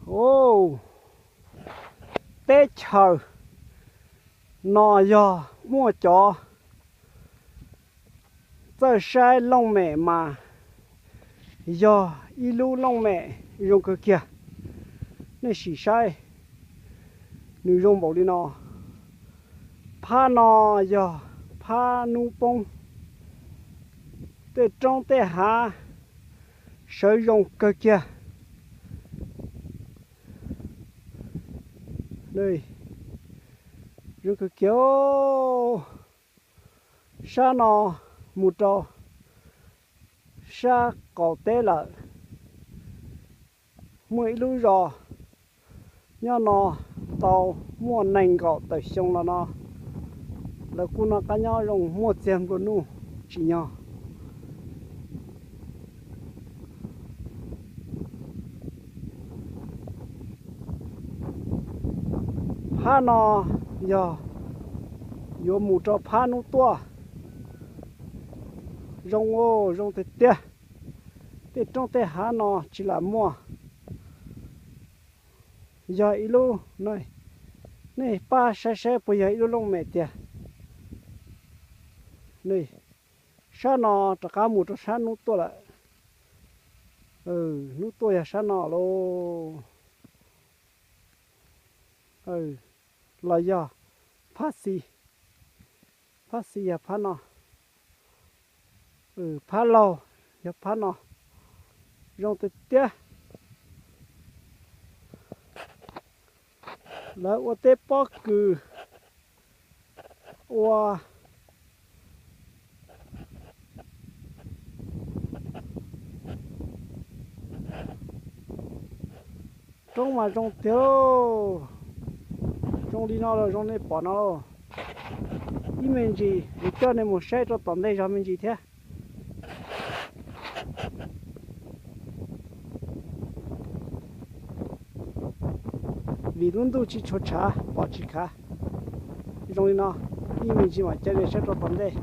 Au, teb chaws no yog muaj cov txawj saib looj mem mas yog ib lub looj mem zoo kawg kiag. Nej sim saib, nws zoo npaum li no. Phab no yog phab hnub poob, tej roob tej hav sawv zoo kawg kiag. Zoo kawg kiag. Sab no mus rau sab qaum teb lawm. Muaj ib lub zos nyob no tau muaj nees nkaum tawm xyoo los no, lawv kuj noj qab nyob zoo muaj txiag nplua nuj tsim nyog. Phab no yog yuav mus rau phab hnub tuaj. Zoo, zoo tiag tiag. Tej roob tej hav no tsis lam muaj. Yog ib lub, nej pab saib saib puas yog ib lub looj mem tiag. Sab no rov qab mus rau sab hnub tuaj lawm. Hnub tuaj yog sab no lauj. Los yog phab xis, phab xis yog phab no. Phab laug yog phab no. Zoo tiag tiag. Lawv ua teb pob kws, ua roob mas zoo tiag lauj. Zoo li no los zoo nej pom no lauj. Ib me ntsis kuv coj nej mus saib rau tom ntej zog me ntsis thiab. Vim lub ntuj tsis tshua tshav pom tsis khav. Zoo li no, ib me ntsis mam coj nej saib rau tom ntej.